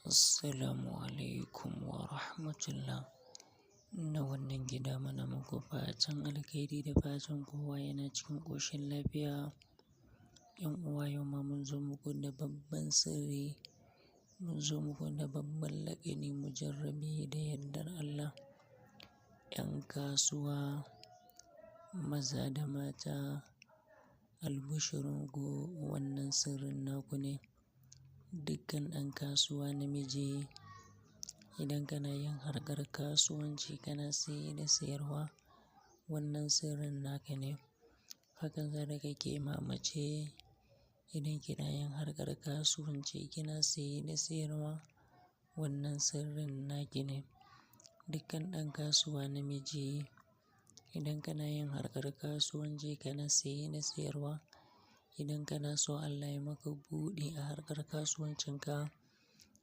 Assalamu alaikum wa rahmatullah. Na wannan gida muna muku fatan alkhairi da fatan kowa yana cikin ƙoshin lafiya. 'Yan uwa, yau ma mun zo muku da babban sirri, mun zo muku da babban laƙani mujarrabi da yardar Allah. 'Yan kasuwa maza da mata, albishirinku, wannan sirrin naku ne. Dukkan ɗan kasuwa namiji, idan kana yin harkar kasuwanci, kana saye da sayarwa, wannan sirrin naka ne. Hakan zalika ke ma mace, idan kina yin harkar kasuwanci, kina saye da sayarwa, wannan sirrin naki ne. Dukkan ɗan kasuwa namiji, idan kana yin harkar kasuwanci, kana saye da sayarwa, idan kana so Allah ya maka buɗi a harkar kasuwancinka,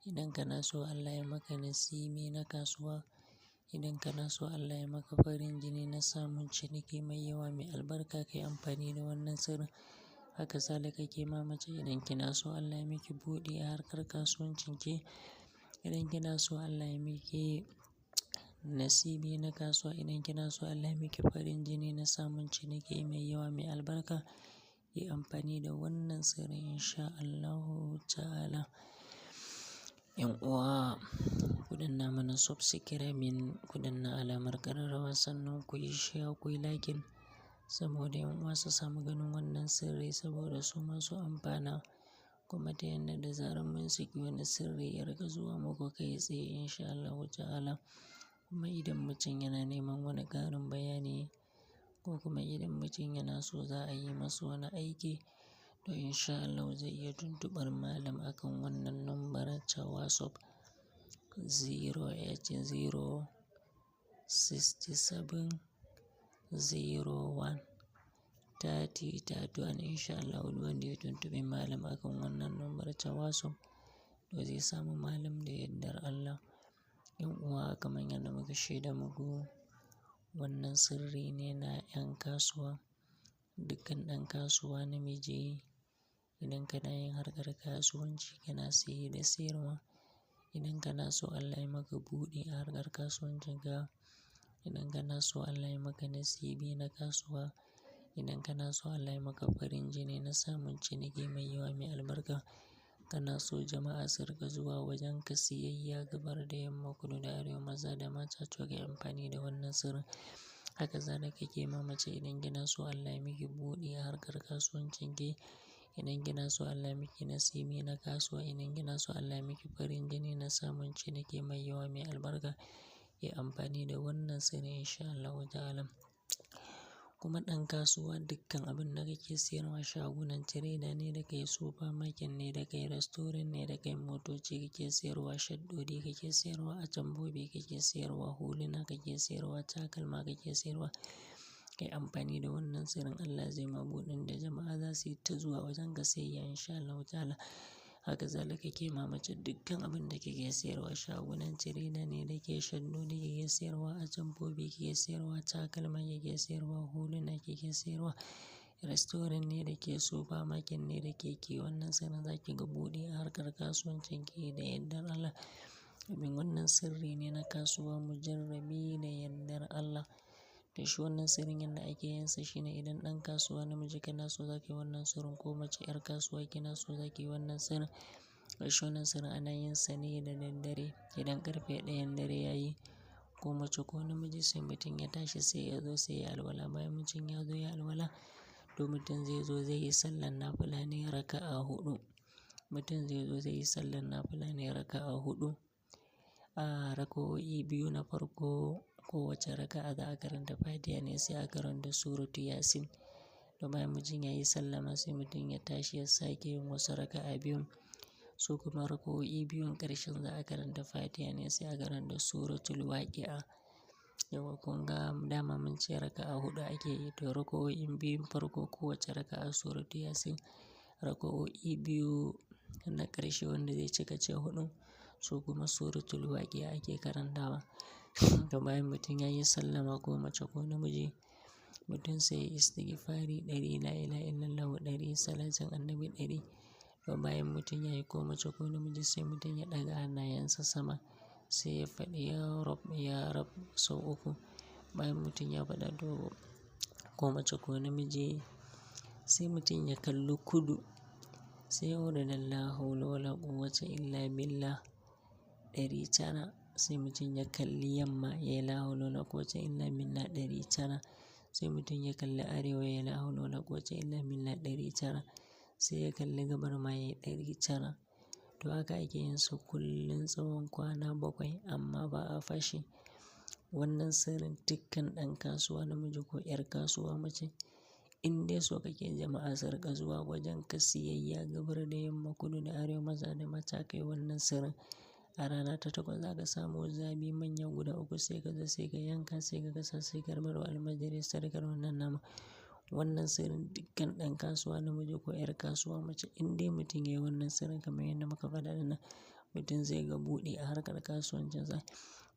idan kana so Allah ya maka nasibi na kasuwa, idan kana so Allah ya maka farin jini na samun ciniki mai yawa mai albarka, ka yi amfani da wannan sirrin. Haka zalika ke ma mace, idan kina so Allah ya miki buɗi a harkar kasuwancinki, idan kina so Allah ya miki nasibi na kasuwa, idan kina so Allah ya miki farin jini na samun ciniki mai yawa mai albarka, yi amfani da wannan sirrin insha Allahu ta'ala. 'Yan uwa, ku danna mana subscribing, ku danna alamar ƙararrawa, sannan ku yi share, ku yi liking, saboda 'yan uwa su samu ganin wannan sirri, saboda su ma su amfana. Kuma ta yanda da zarar mun saki wani sirri ya riƙa zuwa muku kai tsaye insha Allahu ta'ala. Kuma idan mutum yana neman wani ƙarin bayani, ko kuma idan mutum yana so za a yi masa wani aiki, to insha Allahu zai iya tuntuɓar malam akan wannan lambar ta WhatsApp: 080 67 01 30 31. Insha Allahu, duk wanda ya tuntuɓi malam akan wannan lambar ta WhatsApp, to zai samu malam da yardar Allah. 'Yan uwa, kamar yadda muka shaida muku, wannan sirri ne na 'yan kasuwa. Dukkan ɗan kasuwa namiji, idan kana yin harkar kasuwanci, kana saye da sayarwa, idan kana so Allah ya maka buɗi a harkar kasuwancinka, idan kana so Allah ya maka nasibi na kasuwa, idan kana so Allah ya maka farin jini na samun ciniki mai yawa mai albarka, kana so jama'a su riƙa zuwa wajen ka siyayya gabar da yamma, kudu da arewa, maza da mata, to ka yi amfani da wannan sirrin. Haka zalika ke ma mace, idan kina so Allah ya miki buɗi a harkar kasuwancinki, idan kina so Allah ya miki nasibi na kasuwa, idan kina so Allah ya miki farin jini na samun ciniki mai yawa mai albarka, yi amfani da wannan sirrin insha Allahu ta'ala. Kuma ɗan kasuwa, dukkan abin da kake siyarwa, shagunan tireda ne da kai, supermarket ne da kai, restaurant ne da kai, motoci kake siyarwa, shaddodi kake siyarwa, atamfofi kake siyarwa, huluna kake siyarwa, takalma kake siyarwa, ka yi amfani da wannan sirrin, Allah zai ma buɗin da jama'a za su yi ta zuwa wajen ka siyayya insha Allahu ta'ala. Haka zalika ke ma mace, dukkan abin da kake siyarwa, shagunan tireda ne da ke, shaddodi kake siyarwa, atamfofi kake siyarwa, takalma kake siyarwa, huluna kake siyarwa, restaurant ne da ke, supermarket ne da ke, ki wannan sirrin, za ki ga buɗi a harkar kasuwancin ki da yardar Allah. Domin wannan sirri ne na kasuwa mujarrabi da yardar Allah. Da shi wannan sirrin, yanda ake yin sa shine, idan ɗan kasuwa namiji kana so za ka yi wannan sirrin, ko mace 'yar kasuwa kina so za ki yi wannan sirrin. Da shi wannan sirrin ana yin sa ne da daddare. Idan ƙarfe 1 dare ya yi, ko mace ko namiji, sai mutum ya tashi, sai ya zo sai ya alwala. Bayan mutum ya zo ya alwala, to mutum zai zo zai yi sallar nafila ne raka'a huɗu. Mutum zai zo zai yi sallar nafila ne raka'a huɗu. A raka'o'i biyu na farko, kowace raka'a za a karanta Fatiha ne, sai a karanta suratu Yasin. To bayan mutum ya yi sallama, sai mutum ya tashi ya sake yin wasu raka'a biyun. Su kuma raka'o'i biyun ƙarshen, za a karanta Fatiha ne, sai a karanta suratul Waqi'a. Yauwa, kun ga dama mun ce raka'a huɗu ake yi. To raka'o'in biyun farko, kowace raka'a suratu Yasin. Raka'o'i biyu na ƙarshe wanda zai cika ce huɗun, su kuma suratul Waqi'a ake karantawa. To bayan mutum ya yi sallama, ko mace ko namiji, mutum sai ya yi istigfari 100, la ilaha illallahu 100, salatin annabi 100. To bayan mutum ya yi ko mace ko namiji sai mutum ya ɗaga hannayensa sama sai ya faɗi ya Rabb, ya Rabb sau uku. Bayan mutum ya faɗa to ko mace ko namiji sai mutum ya kalli kudu sai ya wurda la hawla wala quwwata illa billah 900. Sai mutum ya kalli yamma ya yi la hawla wala quwwata illa billah 900. Sai mutum ya kalli arewa ya yi la hawla wala quwwata illa billah 900. Sai ya kalli gabar ma ya yi 900. To haka ake yin sa kullum tsawon kwana 7 amma ba a fashi. Wannan sirrin dukkan ɗan kasuwa namiji ko 'yar kasuwa mace in dai so kake jama'a su riƙa zuwa wajen ka siyayya gabar da yamma, kudu da arewa, maza da mata kai wannan sirrin. A rana ta 8 za ka samu zabi manya guda 3 sai ka zo sai ka yanka sai ka gasa sai ka rabar wa almajirai sadakar wannan nama. Wannan sirrin dukkan ɗan kasuwa namiji ko 'yar kasuwa mace in dai mutum ya yi wannan sirrin kamar yadda muka faɗa ɗin nan, mutum zai ga buɗi a harkar kasuwancinsa.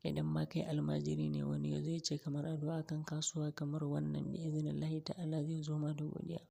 Idan ma kai almajiri ne wani ya zo ya ce kamar addu'a kan kasuwa kamar wannan bi iznillahi ta'ala zai zo ma da godiya.